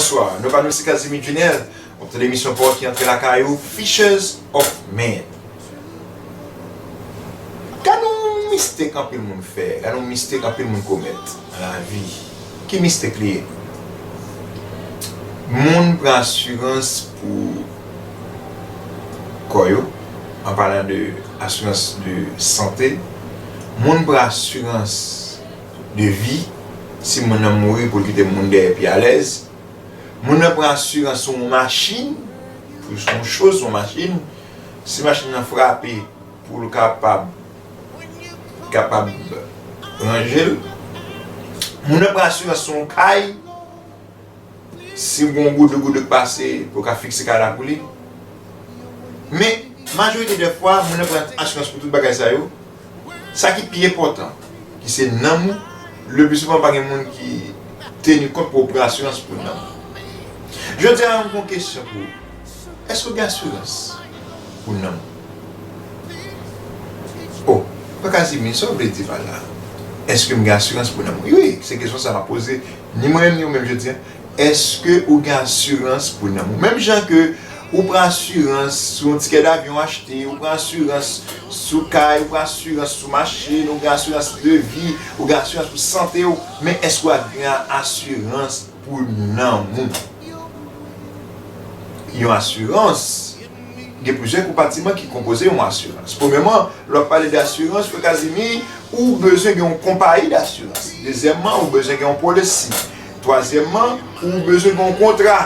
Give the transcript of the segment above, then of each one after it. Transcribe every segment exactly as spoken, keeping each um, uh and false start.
Bonswa, non pa nou se Casimir Junel. W ap tande emisyon pa w ki antre lakay ou, Fishers of Men. Gade yon mistake anpil moun fè, gade yon mistake anpil moun komèt nan lavi. Ki mistake li ye? Moun pran asirans pou kò yo, an palan de asirans de sante, moun pran asirans de vi, si moun nan mouri pou l kite moun dèyè pi alèz, moun nan pran asirans sou yon machin, pou yon choz, yon machin, si machin nan frape, pou l kapab, kapab ranje l. Moun nan pran asirans sou yon kay, si yon goudou goudou k pase, pou l ka fikse kay la pou li. Men, majorite dè fwa, moun nan pran asirans pou tout bagay sa yo. Sa ki pi enpòtan, ki se nanm ou, le pli souvan pa gen moun ki teni kont pou yo pran asirans pou nanm ou. Jodi a, m gon kesyon pou ou. Èske w gen asirans pou nanm ou? Oh, Frè Casimir, sa w vle di pa la? Èske m gen asirans pou nanm mwen? Wi, se kesyon sa m ap poze, ni mwen menm, ni ou menm jodi a. Èske ou gen asirans pou nanm ou? Menm jan ke ou pran asirans sou yon tikè davyon w achte, ou pran asirans sou kay, ou pran asirans sou machin, ou gen asirans de vi, ou gen asirans pou sante w, men èske w ap gen asirans pou nanm ou? Yon asirans, gen plizyè konpatiman ki konpoze yon asirans. Premyèman, lè w ap pale de asirans, Frè Casimir, ou bezwen gen yon konpayi dasirans. Dezyèmman, ou bezwen gen yon polisi. Twazyèmman, ou bezwen gen yon kontra.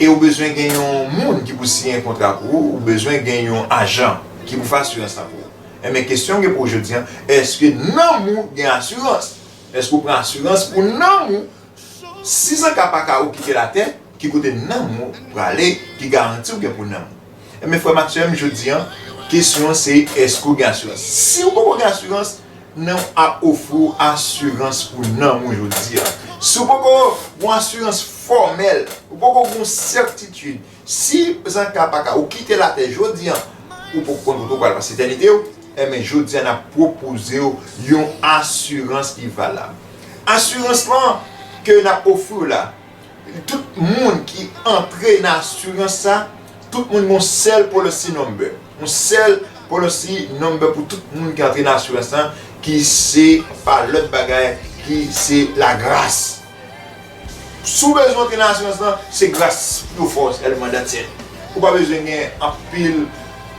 E ou bezwen gen yon moun ki pou siyen kontra pou ou, ou bezwen gen yon ajan ki pou fè asirans la pou ou. Enben, kesyon m gen pou ou jodi a, èske nanm ou gen asirans? Èske ou pran asirans pou nanm ou? Si san ka pa ka ou kite latè, ki kote nanm ou prale, ki garanti ou gen pou nanm ou? Enben, frè m ak sè m, jodi a, kesyon an se, èske ou gen asirans? Si ou poko gen asirans, nan ap ofri w asirans pou nanm ou jodi a. Si ou poko gon asirans fòmèl, ou poko gon sètitid, si san ka pa ka ou kite latè jodi a, ou poko konn kote ou pral pase etènite w, enben, jodi a n ap pwopoze w yon asirans ki valab. Asirans lan ke n ap ofri w la, tout moun ki antre nan asirans sa, tout moun gon sèl policy number. Yon sèl policy number pou tout moun ki antre nan asirans lan, ki se pa lòt bagay, ki se lagras. Si w bezwen antre nan asirans lan, se gras pou yo fè w sèlman, that's it. Ou pa bezwen gen anpil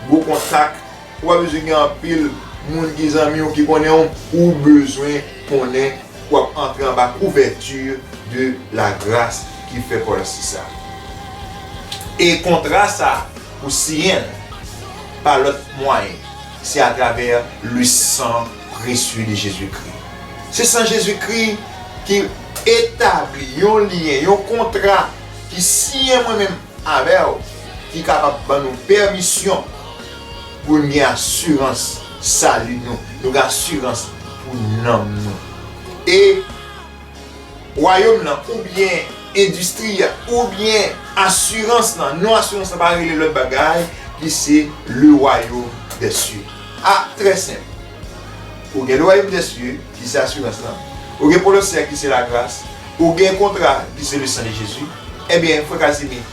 gwo kontak, ou pa bezwen gen anpil moun ki zanmi w, ki konnen w, ou bezwen konnen w ap antre anba kouvèti de lagras ki fè policy sa. E kontra sa, ou siyen l pa lòt mwayen, se atravè le sang précieux de Jésus-Christ. Se san Jezikri ki etabli yon lyen, yon kontra ki siyen mwen menm avè w, ki kapab ban nou pèmisyon pou n gen asirans sali nou, nou gen asirans pou nanm nou. E wayòm nan, oubyen endistri a, oubyen asirans lan, non asirans lan pa rele lòt bagay ki se le royaume des cieux. A, trè senp. Ou gen le royaume des cieux, ki se asirans lan. Ou gen polosè ki se lagras. Ou gen kontra ki se le sang de Jésus. Ebyen, frè Casimir,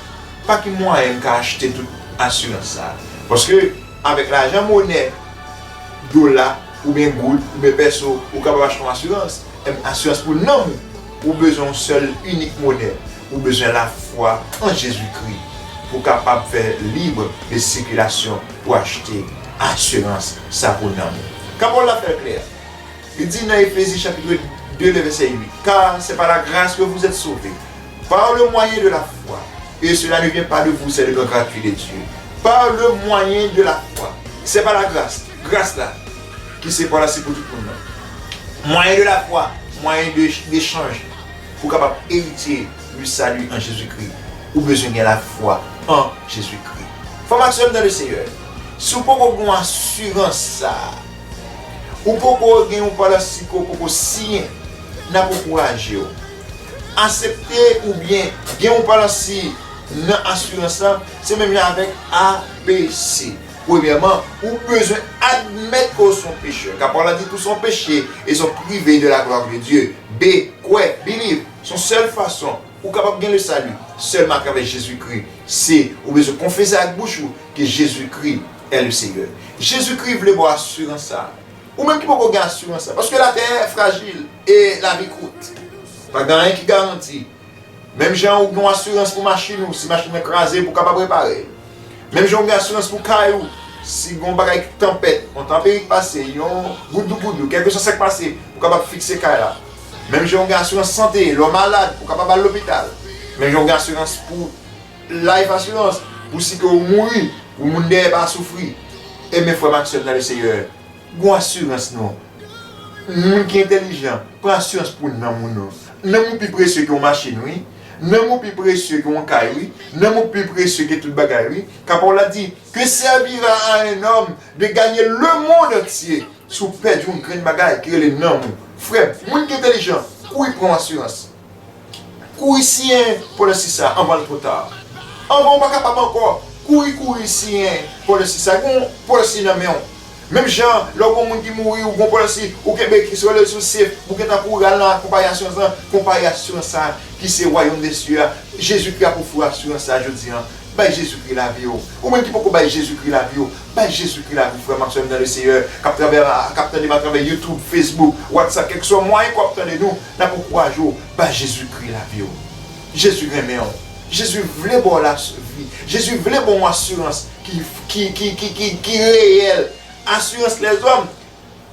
pa ki mwayen m ka achte tout asirans sa a? Paske avèk lajan monè, dola, oubyen goud, oubyen pèso, ou kapab achte yon asirans. Enben, asirans pou nanm ou, ou bezwen yon sèl inik monè. Ou bezwen lafwa an Jezikri pou w kapab fè lib de sikilasyon pou achte asirans sa pou nanm ou. Kan pawòl la fè l klè, li di nan Efezi chapit de, lè vèsè uit, Car c'est par la grâce que vous êtes sauvés, par le moyen de la foi, et cela ne vient pas de vous, c'est le don gratuit de Dieu. Par le moyen de la foi. C'est par la grâce. Gras la, ki se pa la, se pou tout moun nan. Mwayen de lafwa, mwayen de, de chanj, pou w kapab eritye le salut en Jésus-Christ, ou bezwen gen lafwa an Jezikri. Frè m ak sè m nan le Seyè, si w poko gen asirans sa a, ou poko gen yon policy ke w poko siyen, n ap ankouraje w. Aksepte oubyen gen yon policy nan asirans lan, se menm jan avèk A B C. Premyèman, ou bezwen admèt ke w se yon pechè. Ka pawòl la di tou se yon peche, et sont privés de la gloire de Dieu. B, kwè, believe. Se yon sèl fason ou kapab gen le sali, sèlman atravè Jezikri. Se ou bezwen konfese ak bouch ou ke Jezikri est le Seigneur. Jezikri vle ba w asirans sa a. Ou menm ki poko gen asirans sa, paske latè frajil e lavi kout. Pa gen anyen ki garanti. Menm jan ou gen yon asirans pou machin ou, si machin nan kraze, pou w kapab repare l. Menm jan ou gen asirans pou kay ou, si gen yon bagay ki tanpèt, yon tanperi k pase, yon goudougoudou, kèlkeswa sa k pase, ou kapab fikse kay la. Menm jan ou gen asirans sante, lè w malad, ou kapab al lopital. Menm jan ou gen asirans pou life assurance, pou si ke ou mouri, pou moun dèyè pa soufri. Ebyen, frè m ak sè m nan le Seyè, gon asirans non. Moun ki entèlijan, pran asirans pou nanm ou non. Nanm ou pi presye ke yon machin, wi. Nanm ou pi presye ke yon kay, wi. Nanm ou pi presye ke tout bagay, wi. Kapab la di, que servira à un homme de gagner le monde entier si w pèdi yon grenn bagay ki rele nanm ou? Frè m, moun ki entèlijan, kouri pran yon asirans. Kouri siyen polisi sa anvan l twò ta. Anvan w pa kapab ankò, kouri, kouri siyen polisi sa. Gon polisi nan men w. Menm jan, lè w gon moun ki mouri, ou gon polisi, ou kenbe ki se rele sou sef, ou gentan kouri al nan konpayi asirans lan, konpayi asirans sa ki se Wayòm de Sye a. Jezikri ap ofri w asirans sa jodi an. Bay Jezikri lavi w. Ou menm ki poko bay Jezikri lavi w, bay Jezikri lavi w, frè m ak sè m nan le Seyè, k ap travè, k ap tande m atravè YouTube, Facebook, WhatsApp, kèlkeswa mwayen ke w ap tande nou, n ap ankouraje w, bay Jezikri lavi w. Jezi renmen w. Jezi vle ba w lavi. Jezi vle ba w yon asirans ki, ki, ki, ki, ki, ki reyèl. Asirans lèzòm.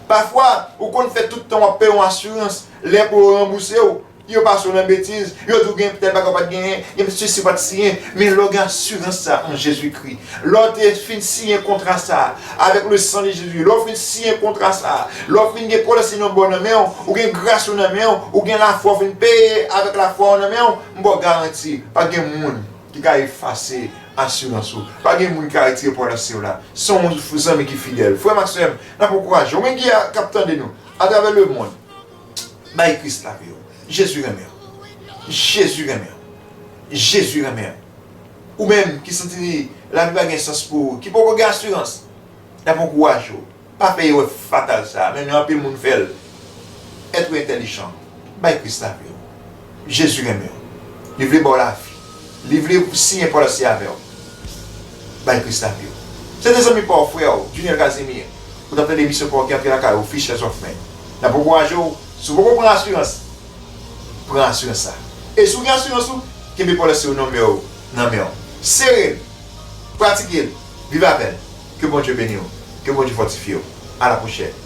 Pafwa, ou konn fè tout tan w ap peye yon asirans, lè pou yo ranbouse w, yo pase w nan betiz, yo di w gen tèl bagay w pa t genyen, gen sesi w pa t siyen, men lè w gen asirans sa an Jezikri, lè w te fin siyen kontra sa avèk le sang de Jésus, lè w fin siyen kontra sa, lè w fin gen polisi nan bò nan men w, ou gen gras ou nan men w, ou gen lafwa w fin peye avèk lafwa w nan men w, m ba w garanti, pa gen moun ki ka efase asirans ou. Pa gen moun ki ka retire polisi w la. Se yon zanmi ki fidèl. Frè m ak sè m, n ap ankouraje w. Ou menm ki a, k ap tande nou atravè lemonn, bay Kris lavi w. Jezi renmen w. Jezi renmen w. Jezi renmen w. Ou menm ki santi lavi pa gen sans pou ou, ki poko gen asirans, n ap ankouraje w. Pa fè erè fatal sa a, men anpil moun fè l. Èt entèlijan, bay Kris lavi w. Jezi renmen w. Li vle ba w lavi. Li vle siyen polisi avè w. Bay Kris lavi w. Se te zanmi pa w, frè w, Juniel Casimir. Ou t ap tande emisyon pa w ki antre lakay ou, Fishers of Men. N ap ankouraje w, si w poko pran asirans, pran asirans sa. E si w gen asirans ou, kenbe polisi w nan men w, nan men w. Sere l, pratike l, viv avè l. Ke Bondye beni w, ke Bondye fòtifye w. A la pwochèn.